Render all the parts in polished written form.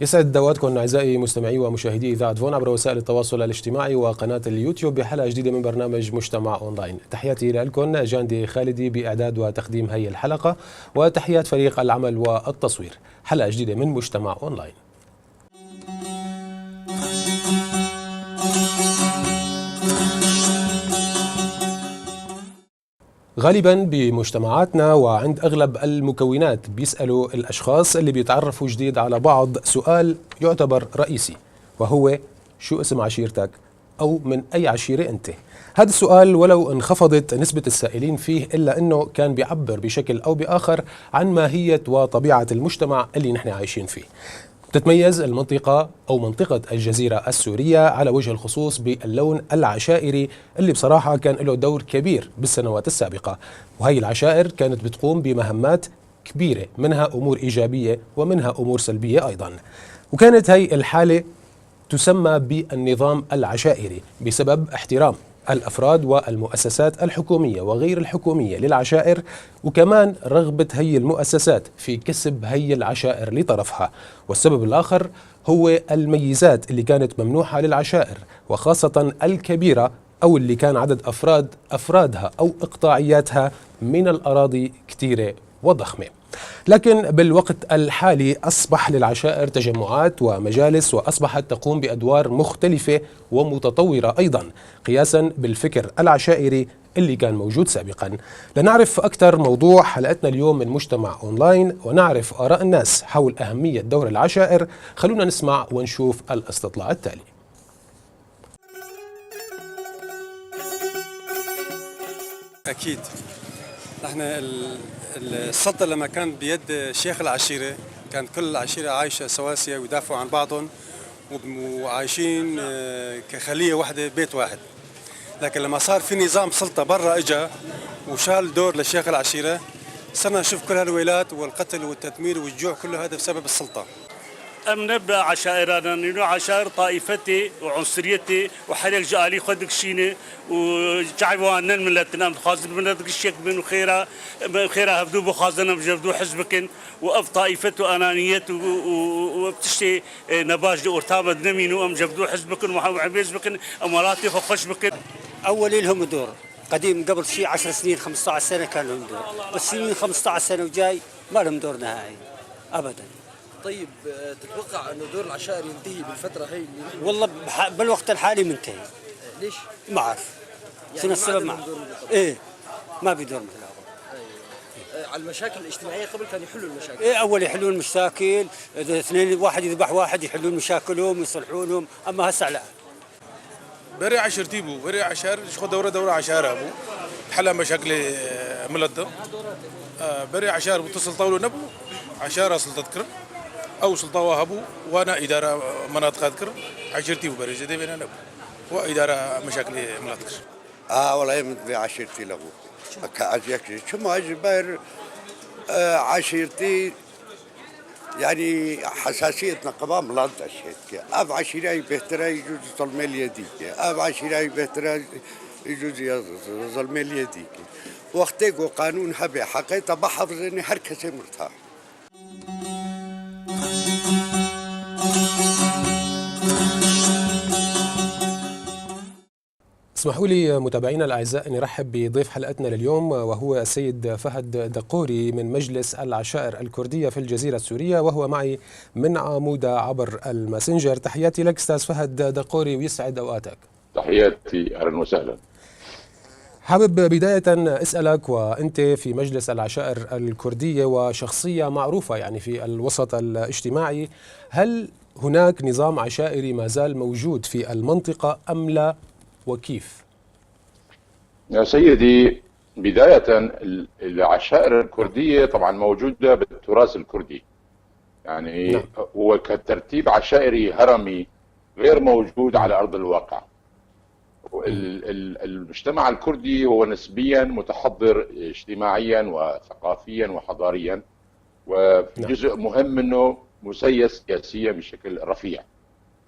يسعد دواتكم أعزائي مستمعي ومشاهدي إذاعة فون عبر وسائل التواصل الاجتماعي وقناة اليوتيوب بحلقة جديدة من برنامج مجتمع أونلاين. تحياتي لكم جاندي خالدي بإعداد وتقديم هي الحلقة، وتحيات فريق العمل والتصوير. حلقة جديدة من مجتمع أونلاين. غالبا بمجتمعاتنا وعند أغلب المكونات بيسألوا الأشخاص اللي بيتعرفوا جديد على بعض سؤال يعتبر رئيسي، وهو شو اسم عشيرتك أو من أي عشيرة أنت؟ هذا السؤال ولو انخفضت نسبة السائلين فيه إلا أنه كان بيعبر بشكل أو بآخر عن ماهية وطبيعة المجتمع اللي نحن عايشين فيه. تتميز المنطقة أو منطقة الجزيرة السورية على وجه الخصوص باللون العشائري اللي بصراحة كان له دور كبير بالسنوات السابقة، وهي العشائر كانت بتقوم بمهمات كبيرة، منها أمور إيجابية ومنها أمور سلبية أيضا. وكانت هي الحالة تسمى بالنظام العشائري بسبب احترام الأفراد والمؤسسات الحكومية وغير الحكومية للعشائر، وكمان رغبة هي المؤسسات في كسب هي العشائر لطرفها. والسبب الآخر هو الميزات اللي كانت ممنوحة للعشائر، وخاصة الكبيرة أو اللي كان عدد أفرادها أو إقطاعياتها من الأراضي كثيرة وضخمة. لكن بالوقت الحالي أصبح للعشائر تجمعات ومجالس، وأصبحت تقوم بأدوار مختلفة ومتطورة أيضا قياسا بالفكر العشائري اللي كان موجود سابقا. لنعرف أكثر موضوع حلقتنا اليوم من مجتمع أونلاين ونعرف آراء الناس حول أهمية دور العشائر، خلونا نسمع ونشوف الاستطلاع التالي. أكيد نحن السلطة لما كان بيد شيخ العشيرة كانت كل العشيرة عايشة سواسية ويدافعوا عن بعضهم وعايشين كخلية واحدة بيت واحد. لكن لما صار في نظام سلطة برا اجا وشال دور لشيخ العشيرة، صرنا نشوف كل هالويلات والقتل والتدمير والجوع، كله هذا بسبب السلطة. أم نبدأ عشائرنا نينو عشائر طائفتي وعنصريتي وحريق جالي خدك شيني وجعبوا أن ملتنا خازن ملتك الشيك من خيرة من خيرة هبدو بخازن بجبدو حزبكن وأف طائفته أنانيته وبتشتي نباج لأورتامة نمينو أم جبدو حزبكن وحبيزبكن أماراتي خشبكن. أول لهم دور قديم قبل شيء 10 سنين 15 سنة كان لهم دور، بس سنين 15 سنة وجاي ما لهم دور نهائي أبدا. طيب تتوقع انه دور العشائر ينتهي بالفترة هي اللي والله بالوقت الحالي منتهي. ليش؟ ما اعرف يعني شنو السبب. ما ايه ما في دور مثل اول. أيوة. على المشاكل الاجتماعية قبل كانوا يحلوا المشاكل. ايه اول يحلون المشاكل، اذا اثنين واحد يذبح واحد يحلون مشاكلهم ويصلحونهم، اما هسه لا. بري عشرتي بو بري عشار شو دوره عشاره ابو حل مشاكل ملده. بري عشار بتصل طاولة نبو عشاره سلطة كرم أو سلطة وهبو وأنا إدارة مناطق أذكر عشيرتي وبرجة دي بين وإدارة مشاكل مناطق. والله من عشيرتي له كأجيك شو ما أجبر عشيرتي يعني حساسيتنا قبام لا تشيت أب عشيرة بهترة يجوز ظلمي يديك، أب عشيرة بهترة يجوز ظلمي يديك، وقتك وقانون هبي حقيقة بحفظ إني هركسي مرتاح. اسمحوا لي متابعينا الاعزاء ان ارحب بضيف حلقتنا لليوم، وهو السيد فهد دقوري من مجلس العشائر الكردية في الجزيرة السورية، وهو معي من عموده عبر الماسنجر. تحياتي لك استاذ فهد دقوري ويسعد اوقاتك. تحياتي، اهلا وسهلا. حابب بداية اسالك، وانت في مجلس العشائر الكردية وشخصية معروفة يعني في الوسط الاجتماعي، هل هناك نظام عشائري ما زال موجود في المنطقة ام لا، وكيف؟ يا سيدي، بداية العشائر الكردية طبعا موجودة بالتراث الكردي، يعني نعم. هو كترتيب عشائري هرمي غير موجود على أرض الواقع. المجتمع الكردي هو نسبيا متحضر اجتماعيا وثقافيا وحضاريا، وجزء مهم منه مسيس سياسيا بشكل رفيع.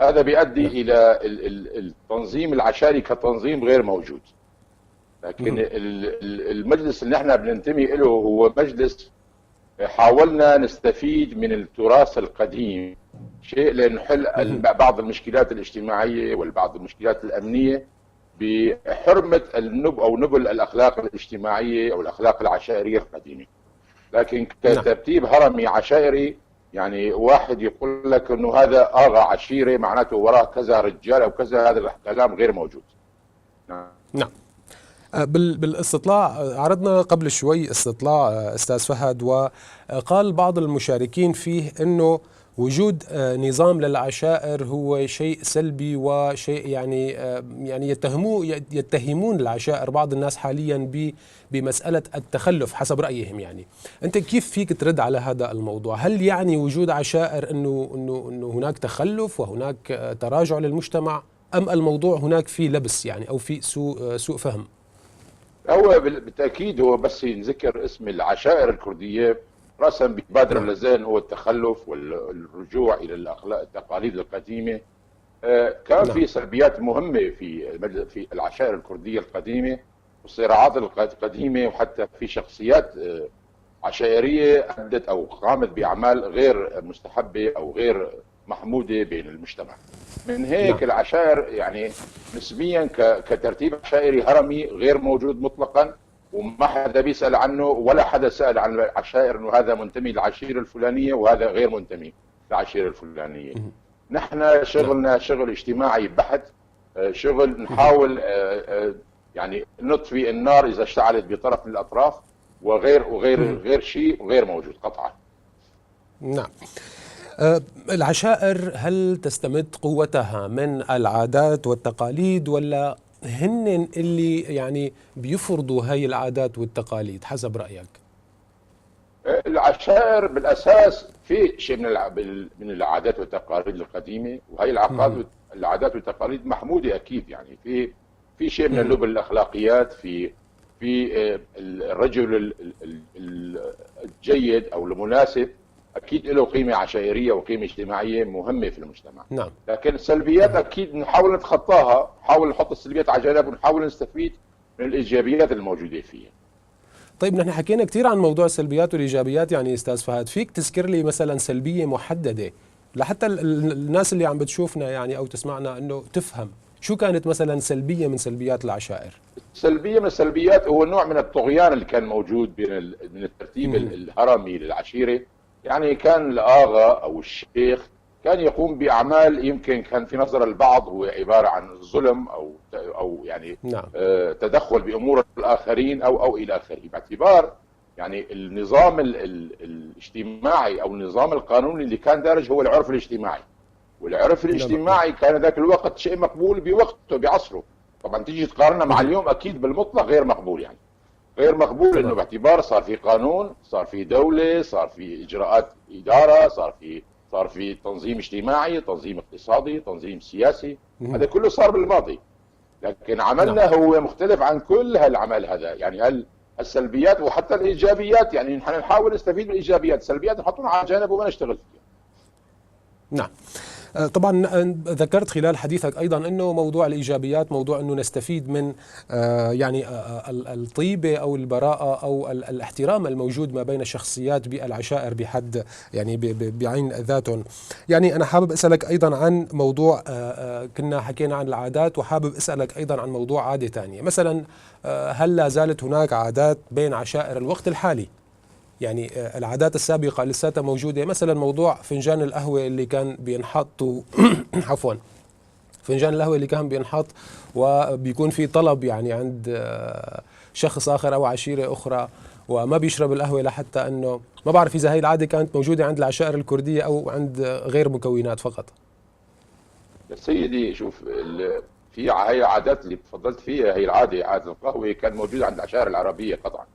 هذا بيؤدي الى التنظيم العشائري كتنظيم غير موجود. لكن المجلس اللي احنا بننتمي له هو مجلس حاولنا نستفيد من التراث القديم شيء لنحل بعض المشكلات الاجتماعية والبعض المشكلات الأمنية بحرمة النب أو نبل الأخلاق الاجتماعية أو الأخلاق العشائرية القديمة. لكن كترتيب هرمي عشائري، يعني واحد يقول لك أنه هذا آغا عشيرة معناته وراه كذا رجال أو كذا، هذا الكلام غير موجود. نعم. بالاستطلاع عرضنا قبل شوي استطلاع أستاذ فهد، وقال بعض المشاركين فيه أنه وجود نظام للعشائر هو شيء سلبي وشيء يعني يتهمون العشائر بعض الناس حاليا بمسألة التخلف حسب رأيهم. يعني أنت كيف فيك ترد على هذا الموضوع؟ هل يعني وجود عشائر أنه أنه أنه هناك تخلف وهناك تراجع للمجتمع، أم الموضوع هناك في لبس يعني أو في سوء فهم؟ هو بالتأكيد هو بس ينذكر اسم العشائر الكردية رأسا بيبادر للذهن هو التخلف والرجوع إلى الأخلاق التقاليد القديمة. كان في سلبيات مهمة في العشائر الكردية القديمة والصراعات القديمة، وحتى في شخصيات عشائرية أدت أو قامت بأعمال غير مستحبة أو غير محمودة بين المجتمع. من هيك العشائر يعني نسبيا كترتيب عشائري هرمي غير موجود مطلقا، وما حدا بيسأل عنه ولا حدا سأل عن العشائر انه هذا منتمي للعشيرة الفلانية وهذا غير منتمي للعشيرة الفلانية. نحن شغلنا شغل اجتماعي بحت، شغل نحاول يعني نطفي النار اذا اشتعلت بطرف من الاطراف، وغير وغير غير شيء غير موجود قطعا. نعم. العشائر هل تستمد قوتها من العادات والتقاليد، ولا هن اللي يعني بيفرضوا هاي العادات والتقاليد حسب رأيك؟ العشائر بالأساس في شيء من العادات والتقاليد القديمة، وهي العادات والتقاليد محمودة أكيد. يعني في شيء من اللب الأخلاقيات، في الرجل الجيد أو المناسب أكيد له قيمة عشائرية وقيمة اجتماعية مهمة في المجتمع. نعم. لكن السلبيات أكيد نحاول نتخطاها، نحاول نحط السلبيات على جنب ونحاول نستفيد من الإيجابيات الموجودة فيها. طيب نحن حكينا كثير عن موضوع السلبيات والإيجابيات، يعني أستاذ فهد فيك تذكر لي مثلا سلبية محددة لحتى الناس اللي عم بتشوفنا يعني أو تسمعنا أنه تفهم شو كانت مثلا سلبية من سلبيات العشائر؟ سلبية من السلبيات هو نوع من الطغيان اللي كان موجود بين من الترتيب الهرمي للعشيرة. يعني كان الآغا أو الشيخ كان يقوم بأعمال يمكن كان في نظر البعض هو عبارة عن ظلم أو يعني تدخل بأمور الآخرين أو إلى آخره، باعتبار يعني النظام الاجتماعي أو النظام القانوني اللي كان دارج هو العرف الاجتماعي، والعرف الاجتماعي كان ذاك الوقت شيء مقبول بوقته بعصره. طبعا تيجي تقارنه مع اليوم أكيد بالمطلق غير مقبول، يعني غير مقبول انه باعتبار صار في قانون، صار في دولة، صار في اجراءات ادارة، صار في تنظيم اجتماعي، تنظيم اقتصادي، تنظيم سياسي، هذا كله صار بالماضي. لكن عملنا هو مختلف عن كل هالعمل هذا، يعني السلبيات وحتى الايجابيات، يعني نحن نحاول نستفيد من الايجابيات، السلبيات نحطهم على جانب وما نشتغل فيها. نعم. طبعا ذكرت خلال حديثك ايضا انه موضوع الايجابيات، موضوع انه نستفيد من يعني الطيبة او البراءة او الاحترام الموجود ما بين الشخصيات بالعشائر بحد يعني بعين ذاتهم. يعني انا حابب اسالك ايضا عن موضوع، كنا حكينا عن العادات، وحابب اسالك ايضا عن موضوع عادة ثانية، مثلا هل لا زالت هناك عادات بين عشائر الوقت الحالي؟ يعني العادات السابقة لساتها موجودة، مثلا موضوع فنجان القهوة اللي كان بينحط عفوا، فنجان القهوة اللي كان بينحط وبيكون في طلب يعني عند شخص آخر أو عشيرة أخرى وما بيشرب القهوة لحتى أنه ما بعرف إذا هي العادة كانت موجودة عند العشائر الكردية أو عند غير مكونات فقط. يا سيدي شوف، في هي العادات اللي تفضلت فيها، هي العادة عادة القهوة كان موجودة عند العشائر العربية قطعا.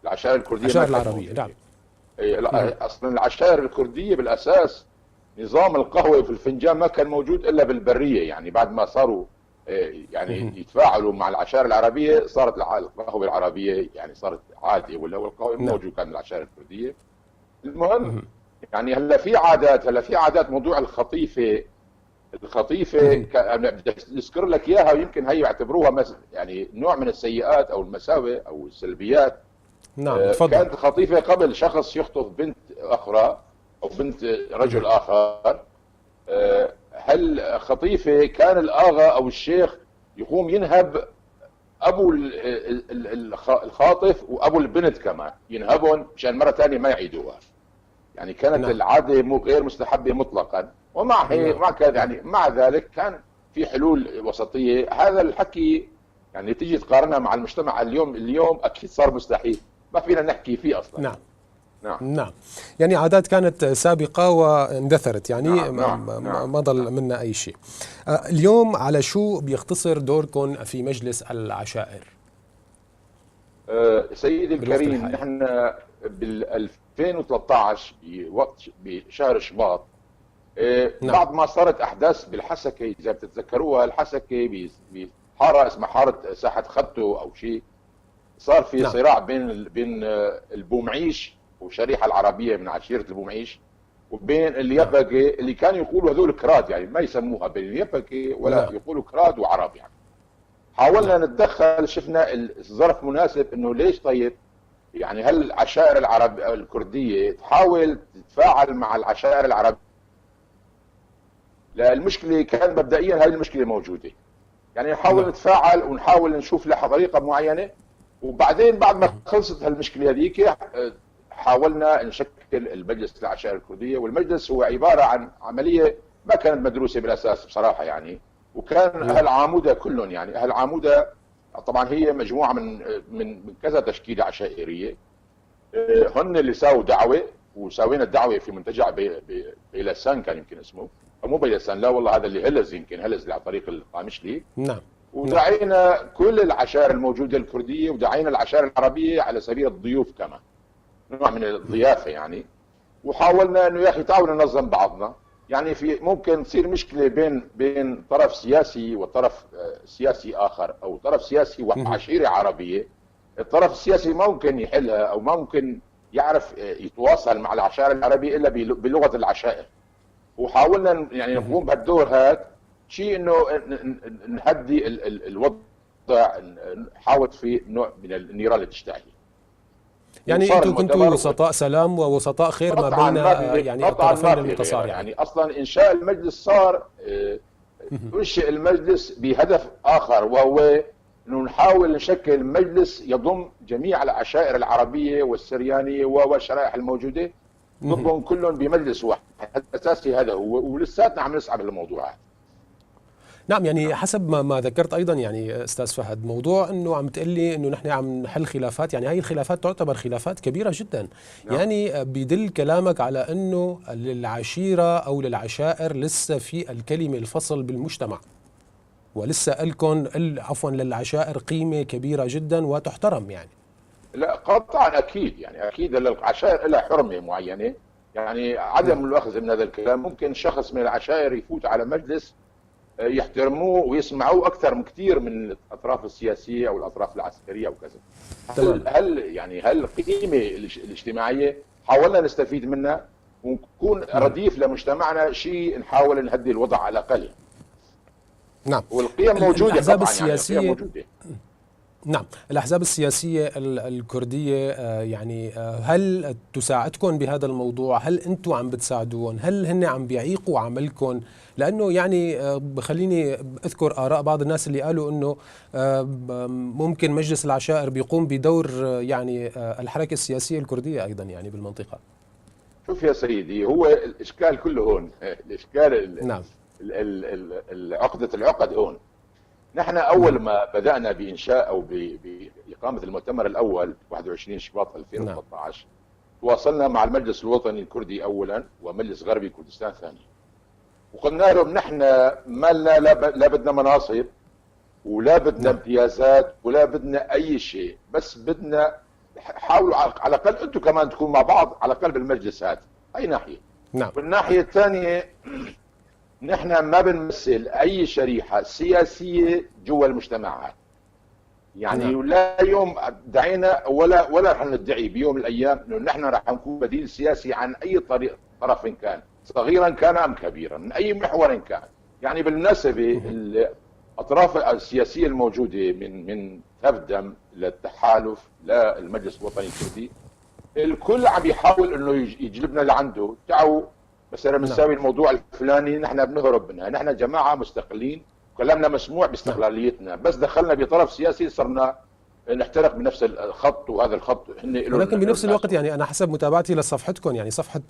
العشائر الكردية، العشائر العربية نعم. اصلا العشائر الكردية بالاساس نظام القهوة في الفنجان ما كان موجود الا بالبريه، يعني بعد ما صاروا يعني يتفاعلوا مع العشائر العربية صارت القهوة العربية يعني صارت عادة، ولا هو القهوة موجود كان العشائر الكردية. المهم يعني هلا في عادات، هلا في عادات موضوع الخطيفه، الخطيفه انا بدي اذكر لك اياها، ويمكن هي يعتبروها يعني نوع من السيئات او المساوئ او السلبيات. نعم تفضل. كانت الخطيفة قبل شخص يخطف بنت أخرى أو بنت رجل آخر، هل خطيفة كان الآغا أو الشيخ يقوم ينهب أبو الخاطف وأبو البنت كمان، ينهبهم مشان مرة ثانية ما يعيدوها. يعني كانت العادة مو غير مستحبة مطلقا، ومع مع كذا يعني مع ذلك كان في حلول وسطية. هذا الحكي يعني تيجي تقارنها مع المجتمع اليوم أكيد صار مستحيل، ما فينا نحكي فيه أصلا. نعم نعم نعم، يعني عادات كانت سابقة واندثرت، يعني نعم نعم نعم ما ضل منا أي شيء. اليوم على شو بيختصر دوركم في مجلس العشائر؟ سيدي الكريم، نحن بال 2013 بوقت بشهر شباط، نعم. بعد ما صارت احداث بالحسكه، اذا بتتذكروها الحسكه بحارة اسمها حارة ساحة خطو او شيء، صار في نعم. صراع بين البومعيش والشريحه العربية من عشيره البومعيش، وبين اليبكي اللي كانوا يقولوا هذول كراد، يعني ما يسموها بين اليبكي ولا نعم. يقولوا كراد وعرب. يعني حاولنا نتدخل، شفنا الظرف مناسب انه ليش طيب يعني هل العشائر العرب الكردية تحاول تتفاعل مع العشائر العربية؟ لا، المشكلة كان مبدئيا هاي المشكلة موجودة، يعني نحاول نعم. نتفاعل ونحاول نشوف لها طريقه معينة، وبعدين بعد ما خلصت هالمشكلة هذيك حاولنا نشكل المجلس العشائر الكردية. والمجلس هو عبارة عن عملية ما كانت مدروسة بالاساس بصراحة، يعني وكان اهل عاموده كلهم، يعني اهل عاموده طبعا هي مجموعة من من من كذا تشكيله عشائريه، هن اللي ساووا دعوه، وساوينا الدعوة في منتجع بيلسان كان يمكن اسمه، او مو بيلسان، لا والله هذا اللي هلز، يمكن هلز اللي على طريق القامشلي. نعم. ودعينا كل العشائر الموجودة الكردية، ودعينا العشائر العربية على سبيل الضيوف كمان، نوع من الضيافة يعني. وحاولنا انه يا اخي تعالوا ننظم بعضنا، يعني في ممكن تصير مشكلة بين طرف سياسي وطرف سياسي اخر، او طرف سياسي وعشيره عربية. الطرف السياسي ما ممكن يحلها او ما ممكن يعرف يتواصل مع العشائر العربية الا بلغه العشائر. وحاولنا يعني نقوم بهالدور هذا شيء، انه نهدي الوضع، نحاول في نوع من النيران اللي تشتعل. يعني وصار انتم كنتوا المؤتمر وسطاء سلام ووسطاء خير ما قطعاً بين ما في يعني قطعاً الطرفين ما في غيره. المتصارعين. يعني اصلا انشاء المجلس صار انشئ المجلس بهدف اخر، وهو انه نحاول نشكل مجلس يضم جميع العشائر العربية والسريانيه والشرائح الموجودة، نضمهم كلهم بمجلس واحد. اساسي هذا هو، ولساتنا عم نسعى بالموضوع هذا. نعم، يعني حسب ما ذكرت ايضا يعني استاذ فهد، موضوع انه عم تقلي انه نحن عم نحل خلافات، يعني هاي الخلافات تعتبر خلافات كبيرة جدا. نعم. يعني بيدل كلامك على انه للعشيره او للعشائر لسه في الكلمة الفصل بالمجتمع، ولسه لكم عفوا للعشائر قيمة كبيرة جدا وتحترم يعني. لا قطعا اكيد، يعني اكيد العشائر لها حرمه معينة، يعني عدم الاخذ من هذا الكلام. ممكن شخص من العشائر يفوت على مجلس يحترموه ويسمعوه اكثر من كثير من الاطراف السياسية او الاطراف العسكرية وكذا. تمام. هل يعني هل القيمة الاجتماعية حاولنا نستفيد منها ونكون رديف لمجتمعنا شيء، نحاول نهدي الوضع على الاقل. نعم. والقيم موجودة الأحزاب طبعا، يعني السياسية- القيم موجودة. نعم، الأحزاب السياسية الكردية يعني هل تساعدكم بهذا الموضوع؟ هل أنتم عم بتساعدون؟ هل هن عم بيعيقوا عملكم؟ لأنه يعني خليني أذكر آراء بعض الناس اللي قالوا أنه ممكن مجلس العشائر بيقوم بدور يعني الحركة السياسية الكردية أيضا يعني بالمنطقة. شوف يا سيدي، هو الاشكال كله هون، الاشكال نعم. عقدة العقد هون. نحن أول ما بدأنا بإنشاء أو بإقامة المؤتمر الأول 21 شباط 2013، تواصلنا مع المجلس الوطني الكردي أولا ومجلس غربي كردستان ثانيا، وقلنا لهم نحن ما لنا لا بدنا مناصب ولا بدنا امتيازات ولا بدنا أي شيء، بس بدنا حاولوا على الأقل أنتم كمان تكونوا مع بعض على الأقل بالمجلس هذا. أي ناحية. نعم. والناحية الثانية نحن ما بنمثل أي شريحة سياسية جوا المجتمعات، يعني نعم. لا يوم دعينا ولا رح ندعي بيوم من الأيام إنه نحن رح نكون بديل سياسي عن أي طريق طرف كان، صغيرا كان أم كبيرا، من أي محور كان. يعني بالمناسبة الأطراف السياسية الموجودة من تفدم للتحالف للمجلس الوطني الكردي. الكل عم يحاول انه يجلبنا لعنده، تعوا مثلا بنساوي الموضوع الفلاني، نحن بنهرب منها، نحن جماعة مستقلين كلامنا مسموع باستقلاليتنا، بس دخلنا بطرف سياسي صرنا نحترق بنفس الخط، وهذا الخط هن ولكن بنفس الوقت يعني انا حسب متابعتي لصفحتكم، يعني صفحة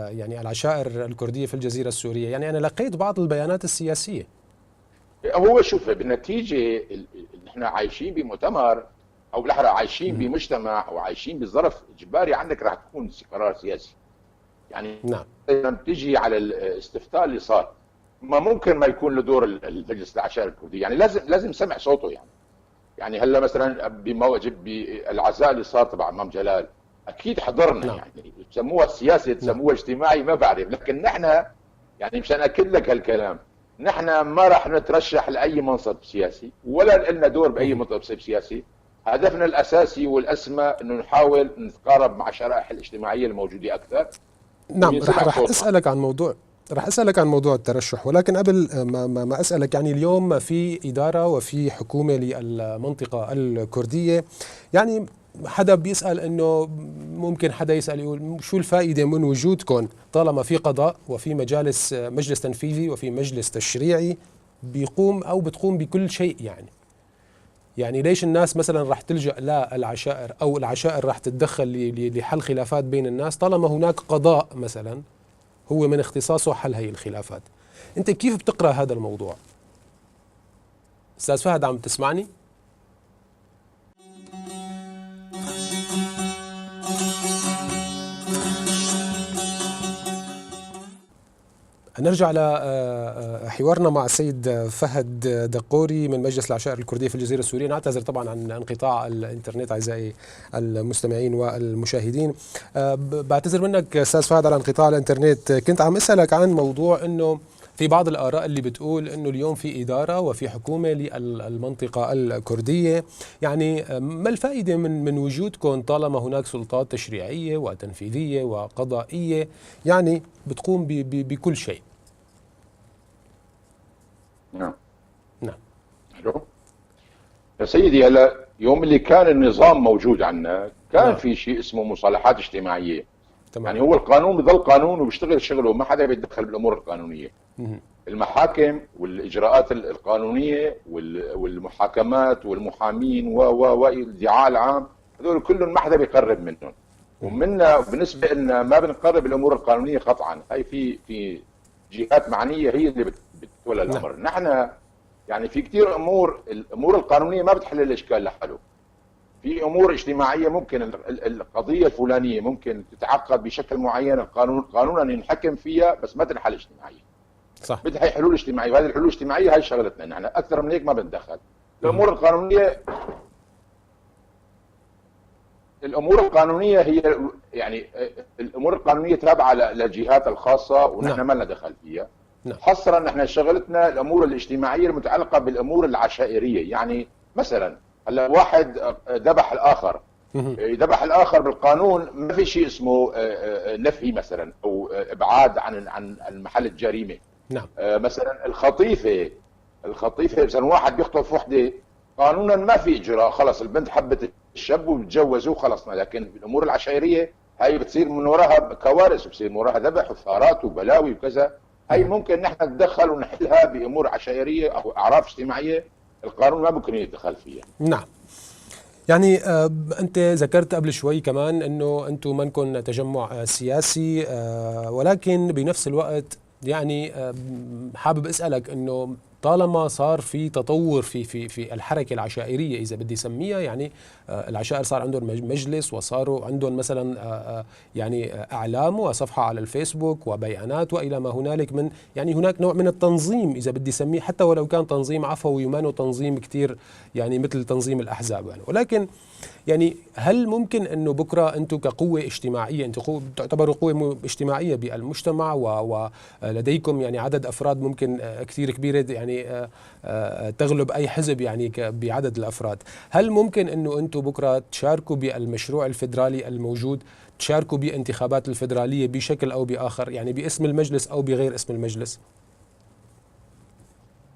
يعني العشائر الكردية في الجزيرة السورية، يعني انا لقيت بعض البيانات السياسية. هو شوف بالنتيجة نحن عايشين بمؤتمر او بالاحرى عايشين بمجتمع وعايشين بظرف اجباري، عندك راح تكون قرار سياسي. يعني نعم. لما تيجي على الاستفتاء اللي صار ما ممكن ما يكون له دور المجلس العشائر الكردية، يعني لازم سمع صوته. يعني هلا مثلا بموجب بالعزاء اللي صار تبع امام جلال اكيد حضرنا. نعم. يعني تسموها السياسة تسموها اجتماعي ما بعرف، لكن نحن يعني مشان اكد لك هالكلام، نحن ما راح نترشح لاي منصب سياسي ولا لنا دور باي منصب سياسي. هدفنا الاساسي والاسمى انه نحاول نتقارب مع الشرائح الاجتماعية الموجودة اكثر. نعم، رح اسالك عن موضوع، رح اسالك عن موضوع الترشح، ولكن قبل ما اسالك، يعني اليوم في ادارة وفي حكومة للمنطقة الكردية، يعني حدا بيسال انه ممكن حدا يسال يقول شو الفائدة من وجودكم طالما في قضاء وفي مجالس، مجلس تنفيذي وفي مجلس تشريعي بيقوم او بتقوم بكل شيء، يعني ليش الناس مثلا رح تلجأ للعشائر او العشائر رح تتدخل لحل خلافات بين الناس طالما هناك قضاء مثلا هو من اختصاصه حل هي الخلافات؟ انت كيف بتقرأ هذا الموضوع؟ استاذ فهد عم تسمعني؟ نرجع لحوارنا مع السيد فهد دقوري من مجلس العشائر الكردية في الجزيرة السورية. نعتذر طبعا عن انقطاع الانترنت أعزائي المستمعين والمشاهدين. بعتذر منك أستاذ فهد على انقطاع الانترنت. كنت عم أسألك عن موضوع أنه في بعض الآراء اللي بتقول أنه اليوم في إدارة وفي حكومة للمنطقة الكردية، يعني ما الفائدة من وجودكم طالما هناك سلطات تشريعية وتنفيذية وقضائية يعني بتقوم بكل شيء؟ نعم. نعم. الو يا سيدي، هلا يوم اللي كان النظام موجود عندنا كان نعم. في شيء اسمه مصالحات اجتماعية. تمام. يعني هو القانون بضل قانون وبيشتغل شغله وما حدا بيتدخل بالامور القانونية. المحاكم والاجراءات القانونية والمحاكمات والمحامين و والادعاء العام، هذول كلهم ما حدا بيقرب منهم. ومنا بالنسبة لنا ما بنقرب الامور القانونية قطعا، هي في جهات معنية هي اللي بتتولى الامر. نعم. نحن يعني في كثير امور، الامور القانونية ما بتحل الاشكال لحاله. في امور اجتماعية ممكن القضية الفلانية ممكن تتعقد بشكل معين، القانون قانونا ينحكم فيها بس ما تنحل اجتماعيا. صح. بدها حلول اجتماعية، وهذه الحلول الاجتماعية هي شغلتنا نحن، اكثر من هيك ما بنتدخل. الامور القانونية، الامور القانونية هي يعني الامور القانونية تابعه للجهات الخاصة ونحن نعم. ما لنا دخل فيها. نعم. حصرا نحن شغلتنا الامور الاجتماعية المتعلقة بالامور العشائريه، يعني مثلا هلا واحد ذبح الاخر، ذبح الاخر بالقانون ما في شيء اسمه نفي مثلا او ابعاد عن محل الجريمة. نعم. مثلا الخطيفه مثلا واحد بيخطف وحده قانونا ما في اجراء، خلص البنت حبت الشاب وتجوزوه خلصنا، لكن بالامور العشائريه هاي بتصير من وراها كوارث، وبصير من وراها ذبح وثارات وبلاوي وكذا. هاي ممكن نحن نتدخل ونحلها بامور عشائريه او اعراف اجتماعية القانون ما ممكن يتدخل فيها. نعم. يعني انت ذكرت قبل شوي كمان انه انتم منكم تجمع سياسي، ولكن بنفس الوقت يعني حابب اسالك انه طالما صار في تطور في في في الحركة العشائريه اذا بدي اسميها، يعني العشائر صار عندهم مجلس وصاروا عندهم مثلا يعني اعلام وصفحه على الفيسبوك وبيانات والى ما هنالك من، يعني هناك نوع من التنظيم اذا بدي اسميه، حتى ولو كان تنظيم عفوي وما تنظيم كثير يعني مثل تنظيم الاحزاب يعني، ولكن يعني هل ممكن انه بكره انتم كقوة اجتماعية، انتم تعتبروا قوة اجتماعية بالمجتمع ولديكم يعني عدد افراد ممكن كثير كبيرة يعني تغلب اي حزب يعني بعدد الافراد، هل ممكن انه انتم بكره تشاركوا بالمشروع الفيدرالي الموجود، تشاركوا بانتخابات الفيدرالية بشكل او باخر، يعني باسم المجلس او بغير اسم المجلس؟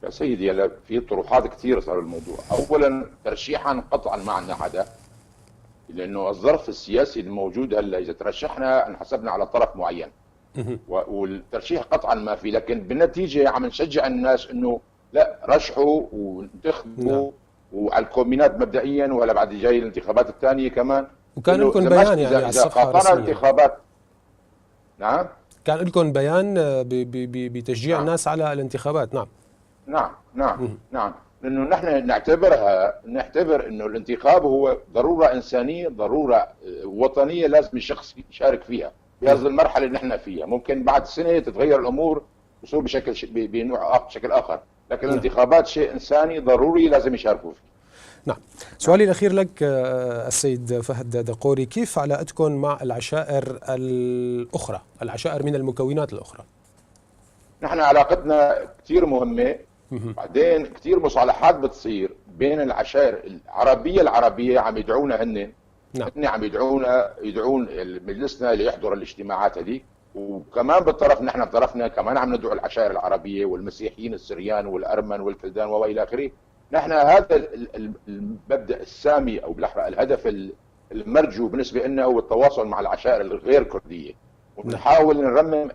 يا سيدي، هلا في طروحات كثير صار الموضوع. اولا ترشيحا قطعا ما عندنا حدا، لانه الظرف السياسي الموجود هلا اذا ترشحنا انحسبنا على طرف معين، والترشيح قطعا ما في، لكن بالنتيجة عم نشجع الناس انه لا رشحوا وانتخبوا وعلى الكومينات مبدئيا، وهلا بعد جاي الانتخابات الثانية كمان. وكان لكم بيان يعني على الصفحة الرسمية الانتخابات. نعم، كان لكم بيان بتشجيع الناس على الانتخابات. نعم نعم نعم نعم، لانه نحن نعتبر انه الانتخاب هو ضرورة انسانيه، ضرورة وطنية، لازم الشخص يشارك فيها بهذه المرحلة اللي نحن فيها. ممكن بعد سنة تتغير الامور وصير بشكل بنوع اخر، بشكل اخر، لكن الانتخابات شيء انساني ضروري لازم يشاركوا فيه. نعم. سؤالي الأخير لك السيد فهد دقوري، كيف علاقتكم مع العشائر الأخرى، العشائر من المكونات الأخرى؟ نحن علاقتنا كثير مهمة، بعدين كثير مصالحات بتصير بين العشائر العربية عم يدعونا هن. نعم. هن عم يدعونا، يدعون مجلسنا ليحضر الاجتماعات هذيك، وكمان بالطرف نحن بطرفنا كمان عم ندعو العشائر العربية والمسيحيين السريان والأرمن والكلدان وإلى آخره. نحن هذا المبدأ السامي أو بالأحرى الهدف المرجو بالنسبة لنا هو التواصل مع العشائر الغير كردية، ونحاول نرمم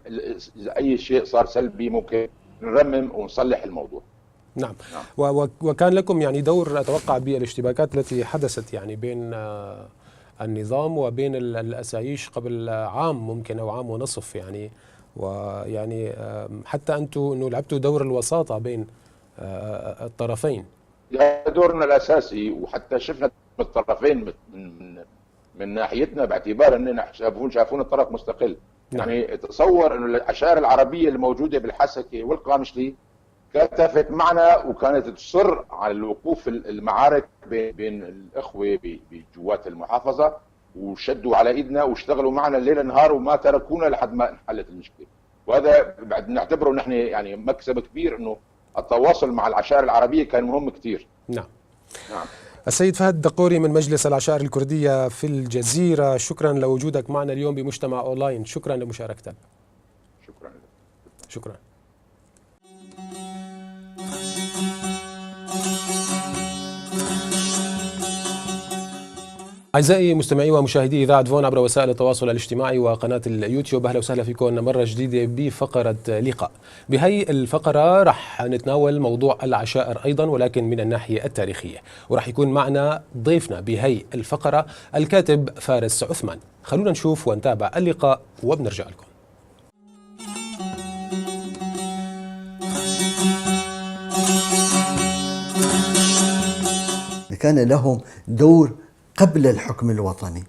إذا أي شيء صار سلبي ممكن نرمم ونصلح الموضوع. نعم. وكان لكم يعني دور أتوقع بالاشتباكات التي حدثت يعني بين النظام وبين الأسايش قبل عام ممكن أو عام ونصف يعني، ويعني حتى أنتم أنه لعبتوا دور الوساطة بين الطرفين. دورنا الاساسي، وحتى شفنا الطرفين من ناحيتنا باعتبار اننا شافونا طرف مستقل. نعم. يعني تصور انه العشائر العربية الموجودة بالحسكه والقامشلي كتفت معنا وكانت تصر على الوقوف المعارك بين الاخوة بجوات المحافظة، وشدوا على ايدنا واشتغلوا معنا الليل نهار وما تركونا لحد ما انحلت المشكلة. وهذا بعد نعتبره نحن يعني مكسب كبير، انه التواصل مع العشائر العربية كان مهم كثير. نعم. نعم. السيد فهد دقوري من مجلس العشائر الكردية في الجزيرة، شكرا لوجودك معنا اليوم بمجتمع أونلاين، شكرا لمشاركتك. شكرا. شكرا. أعزائي مستمعي ومشاهدي إذاعة فون عبر وسائل التواصل الاجتماعي وقناة اليوتيوب، أهلا وسهلا فيكم مرة جديدة بفقرة لقاء. بهي الفقرة رح نتناول موضوع العشائر أيضا، ولكن من الناحية التاريخية، ورح يكون معنا ضيفنا بهي الفقرة الكاتب فارس عثمان. خلونا نشوف ونتابع اللقاء وبنرجع لكم. كان لهم دور قبل الحكم الوطني،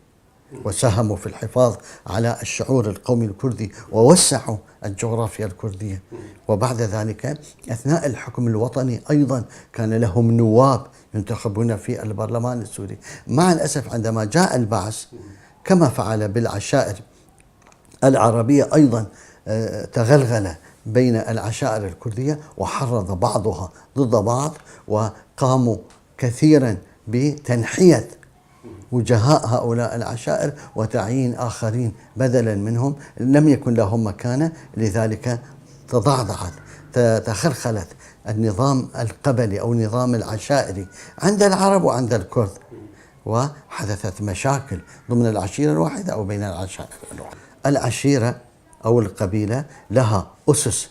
وساهموا في الحفاظ على الشعور القومي الكردي ووسعوا الجغرافيا الكردية. وبعد ذلك أثناء الحكم الوطني أيضا كان لهم نواب ينتخبون في البرلمان السوري. مع الأسف عندما جاء البعث كما فعل بالعشائر العربية أيضا تغلغل بين العشائر الكردية وحرض بعضها ضد بعض، وقاموا كثيرا بتنحية وجهاء هؤلاء العشائر وتعيين آخرين بدلا منهم لم يكن لهم مكانة. لذلك تضعضعت، تخلخلت النظام القبلي أو النظام العشائري عند العرب وعند الكرد، وحدثت مشاكل ضمن العشيرة الواحدة أو بين العشائر الواحدة. العشيرة أو القبيلة لها أسس،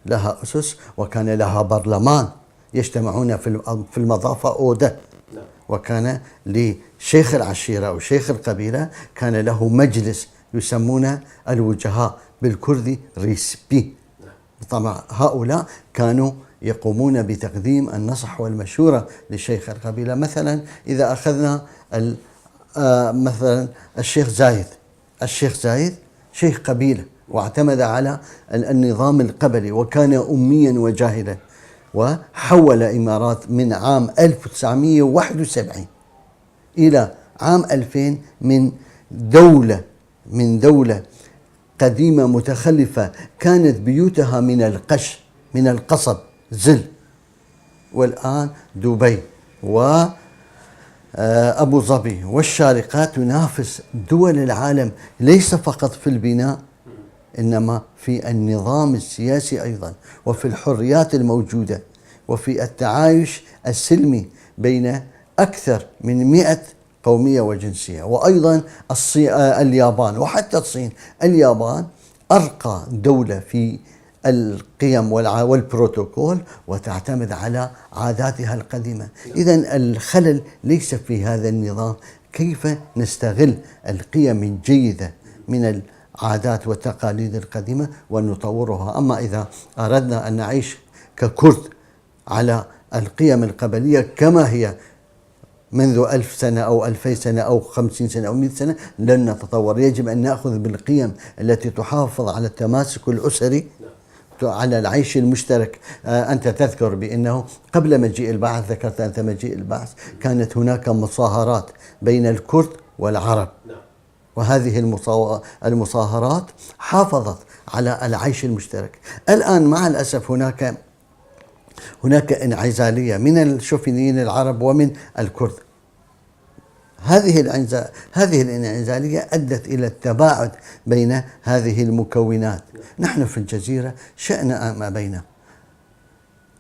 لها أسس، وكان لها برلمان يجتمعون في المضافة أودة، وكان لشيخ العشيرة أو شيخ القبيلة كان له مجلس يسمونه الوجهاء بالكردي ريسبي. طبعا هؤلاء كانوا يقومون بتقديم النصح والمشورة لشيخ القبيلة. مثلا إذا أخذنا مثلا الشيخ زايد، الشيخ زايد شيخ قبيلة واعتمد على النظام القبلي وكان أميا وجاهلا، وحول إمارات من عام 1971 إلى عام 2000 من دولة قديمة متخلفة كانت بيوتها من القش من القصب زل، والآن دبي وأبو ظبي والشارقة تنافس دول العالم ليس فقط في البناء إنما في النظام السياسي أيضا وفي الحريات الموجودة. وفي التعايش السلمي بين أكثر من 100 قومية وجنسية. وأيضا اليابان وحتى الصين. اليابان أرقى دولة في القيم والبروتوكول وتعتمد على عاداتها القديمة. إذا الخلل ليس في هذا النظام، كيف نستغل القيم الجيدة من العادات والتقاليد القديمة ونطورها. أما إذا أردنا أن نعيش ككرد على القيم القبلية كما هي منذ 1000 سنة أو 2000 سنة أو 50 سنة أو 100 سنة لن نتطور. يجب أن نأخذ بالقيم التي تحافظ على التماسك الأسري، على العيش المشترك. أنت تذكر بأنه قبل مجيء البعث، ذكرت أنت مجيء البعث، كانت هناك مصاهرات بين الكرد والعرب، وهذه المصاهرات حافظت على العيش المشترك. الآن مع الأسف هناك انعزالية من الشوفينيين العرب ومن الكرد. هذه الانعزالية أدت إلى التباعد بين هذه المكونات. نحن في الجزيرة شأن ما بيننا،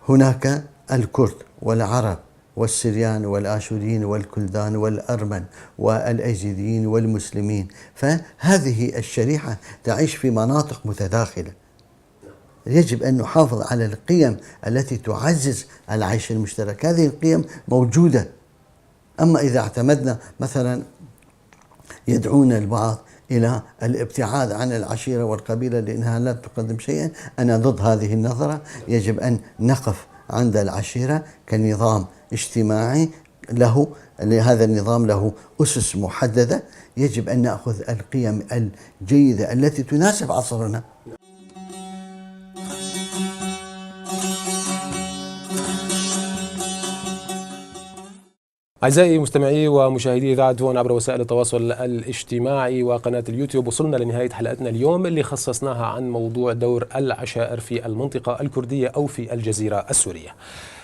هناك الكرد والعرب والسريان والآشوريين والكلدان والأرمن والأيزيديين والمسلمين، فهذه الشريحة تعيش في مناطق متداخلة. يجب أن نحافظ على القيم التي تعزز العيش المشترك، هذه القيم موجودة. أما إذا اعتمدنا مثلا، يدعون البعض إلى الابتعاد عن العشيرة والقبيلة لأنها لا تقدم شيئا، أنا ضد هذه النظرة. يجب أن نقف عند العشيرة كنظام اجتماعي له، لهذا النظام له أسس محددة، يجب أن نأخذ القيم الجيدة التي تناسب عصرنا. أعزائي مستمعي ومشاهدي إذاعة فون عبر وسائل التواصل الاجتماعي وقناة اليوتيوب، وصلنا لنهاية حلقتنا اليوم اللي خصصناها عن موضوع دور العشائر في المنطقة الكردية أو في الجزيرة السورية.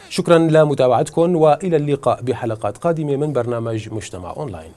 شكرا لمتابعتكم وإلى اللقاء بحلقات قادمة من برنامج مجتمع أونلاين.